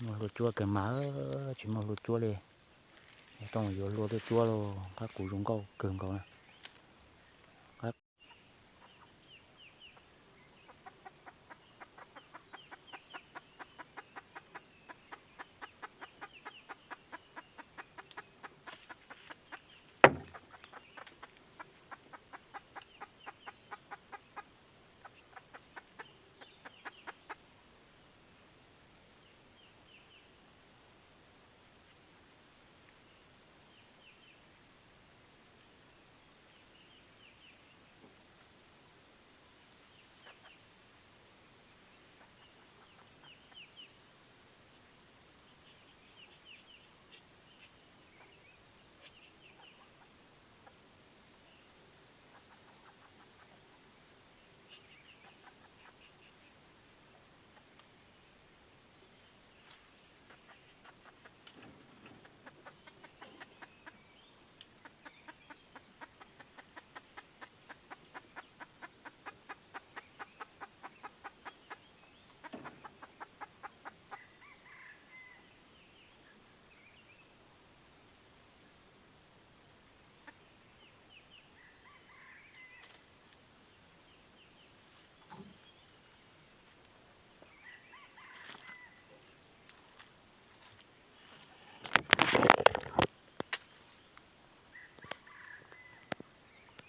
Muaj hlua cuab kawg mas, tsis muaj hlua cuab li. Tooj yuav hlua tuaj cuab lauj, qab qus zoo nkauj kawg nkaus na.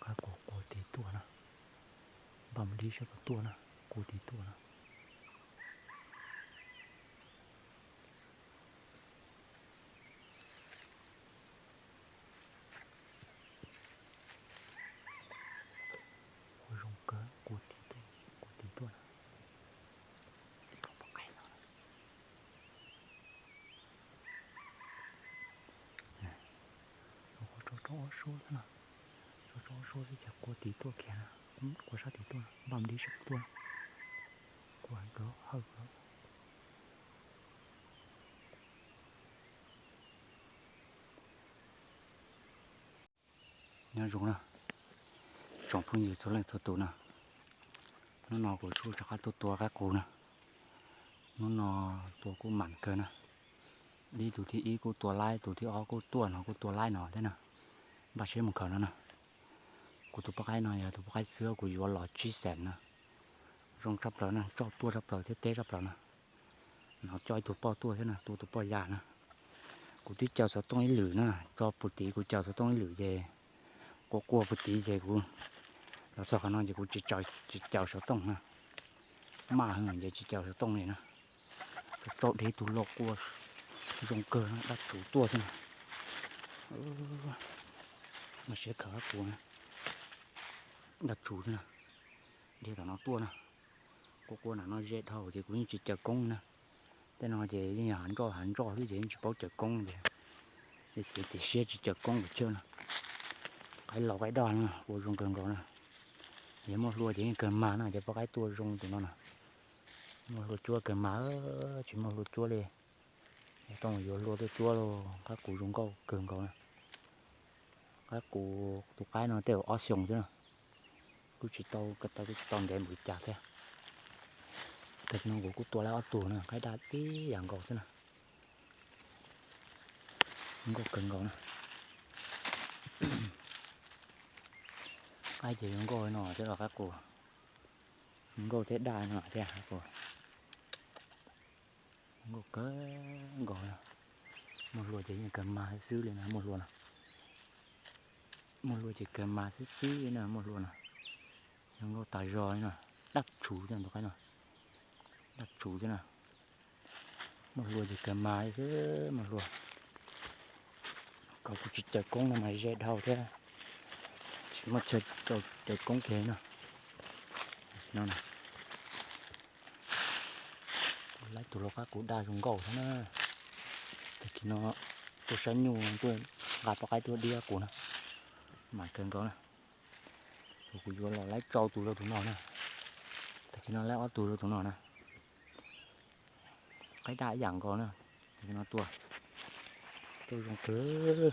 Qab qus qua tid tuaj na, npaj mus dib sab puag tuaj na, qua tid tuaj na. Qua zoo kawg, qua tid tuaj, qua tid tuaj na. Rau qhov rau rau ob suab xwb no, rau rau ob suab xwb ces qua tid tuaj kiag na, qua sab tid tuaj, npaj mus dib sab puag tuaj, qua hawm hawm. Nyob zoo na, tsoom phooj ywg txhua leej txhua tus na, hnub no kuv tsuas rov qab tuaj tua qab qus na. Hnub no tua kuj mam kawg na, dib tus thib ib kuj tua laib, tus thib ob kuj tuaj no, kuj tua laib no thiab na. Npaj siab mus khaws no na. Kuv tus poj qaib no yog tus poj qaib xwb kuv yuav los tsib xees na. Zoo tshaj plaws na, tsauj tuaj tshaj plaws thiab teb tshaj plaws na. No coj ib tug poj tuaj thiab na, tua tus poj yam na. Kuv twb caws xov tooj ib lwm na, tso puag tid kuv caws xov tooj ib lwm ces, quaj quaj puag tid ces kuv los txog qhov no ces kuv tsis caws xov tooj na. Maj heev ces tsis caws xov tooj li na. Tsauj deb tug los quaj zoo kawg na, dab tsuv tuaj xwb na. Mas siab khaws qab qus na, dab tsuv xwb na. Dhia tom no tuaj na. Quaj quaj nram no ze dhau ces kuv yeej tsis caws koob na. Tej no ces yeej yog hav ntsoj hav ntsoj xwb ces yeej tsis paub caws koob ces, ces, ces siab tsis caws koob lawm thiab na. Qaib laus qaib daj no quaj zoo kawg nkaus na. Yog muaj hlua ces yeej kawg mag na, cov poj qaib tuaj zoo tus no na. Muaj hlua cuab kawg mag, tsis muaj hlua cuab li. Tooj yuav hlua tuaj cuab lauj, qab qus zoo nkauj kawg nkaus na. Qab qus tus qaib no tej zaum ob xyoos xwb na. Kuj tsis tau, kuj tsis tau ntev npaum li cas thiab. Tam sim no kuv kuj tua laib ob tug na, qaib daj tib yam nkaus xwb na. Nkauj kawg nkaus na. Qaib ces zoo nkauj no thiab los qab qus. Zoo nkauj thiab daj no thiab qab qus. Nkauj kawg nkaus. Muaj hlua ces yeej kawg mag xwb li na, muaj hlua no. Muaj hlua ces kawg mag xwb xwb li na, muaj hlua no. Zoo nkauj tas zog li no. Daj tsuv xwb tus qaib no. Daj tsuv xwb na. Muaj hlua ces kawg mag xwb, muaj hlua. Kom kuv tsis caws koob no mas ze dhau thiab. Tsis muaj chaw caws koob kiag no. No na. Laib tus lau qab qus daj zoo nkauj thiab na. Tag kis no tuaj saib nyuj, tuaj nqa poj qaib tuaj dib qab qus na. Mam kawg nkaus na. Kuv yuav los laib tsau tus rau tus no na. Tag kis no laib ob tug rau tus no na. Qaib daj ib yam nkaus na. Tag kis no tuaj, tuaj zoo kawg.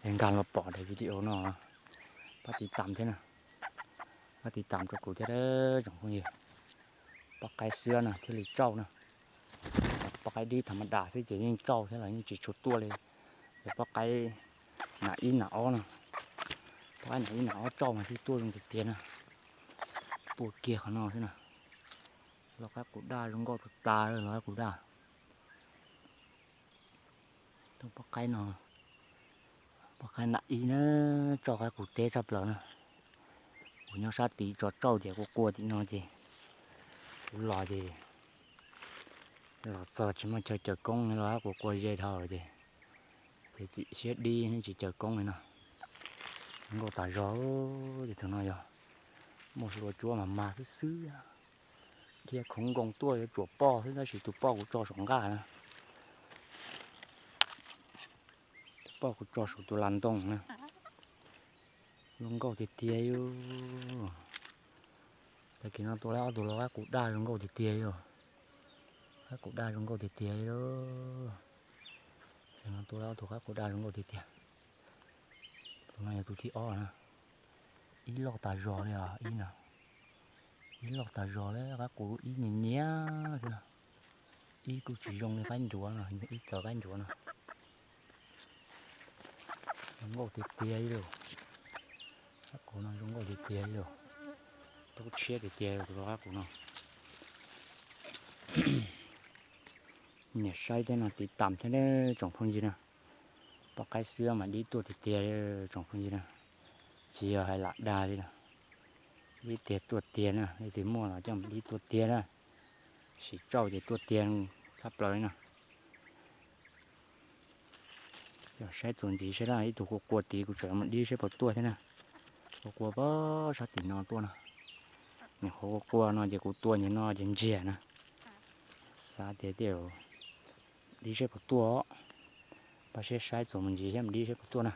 Es nkag los pom daim video no, pab tiv tam thiab na. Pab tiv tam rau kuv thiab tsoom phooj ywg. Poj qaib xwb na thiaj li tsauj na. Qaib dib tham ma das xwb ces yeej tsauj thiab los yeej tsis tshua tuaj li. Ces pob qaib nas ib nas ob no, pob qaib nas ib nas ob tsauj mas thiaj tuaj zoo tiag tiag na. Tuaj kiag qhov no xwb na. Los qaib qus daj zoo nkauj tas tas los qaib qus daj. Tus pob qaib no, pob qaib nas ib na, tsauj qaib qus teb tshaj plaws na. Kuv nyob sab tid tso tsauj ces kuv qua tim no ces kuv los ces los txog tsis muaj chaw caws koob los qaib qus qua ze dhau ces, ces txim siab dib tsis caws koob li no. Nkauj tas zog. Ces tus no yog muaj hlua tsuab mas mag xwb xwb. Dhia khoov nkoos tuaj yuav tsuam poj xwb tab sis tus poj kuv tso saum nqaj na. Tus poj kuv tso saum tus las ntoo na. Zoo nkauj tiag tiag li. Tag kis no tua tau ob tug los qaib qus daj zoo nkauj tiag tiag li. Qaib qus daj zoo nkauj tiag tiag li. Tag kis no tua tau ob tug qaib qus daj zoo nkauj tiag tiag. Tus no yog tus thib ob na. Ib loj tas zog li os ib no. Ib loj tas zog li qaib qus ib nyias nyias xwb no. Ib kuj tsis zoo li qaib ncuav no, ib txawv qaib ncuav no. Zoo nkauj tiag tiag li lauj. Qaib qus no zoo nkauj tiag tiag li lauj. Tub tshiab tiag tiag tus qaib qus no. Niam saib thiab no tiv tam thiab tsoom phooj ywg na. Pob qaib xwb mas dib tuaj tiag tiag tsoom phooj ywg na. Tsis yog hais lam dag li na. Dib tiag tuaj tiag na, leej twg muaj los coj mus dib tuaj tiag na. Sim tsauj ces tuaj tiag tshaj plaws li na. Yog saib txuas ntxiv saib na, ib tug qua qua tid kuv tseem mus dib saib puas tuaj thiab na. Qua qua pab sab tim no tuaj na. Nyuam qhuav qua qua no ces kuv tua nyuag no ces ntsiag na. Xav tias tej zaum dib saib puas tuaj. Pab siab saib txuas mus ntxiv thiab mus dib saib puas tuaj na.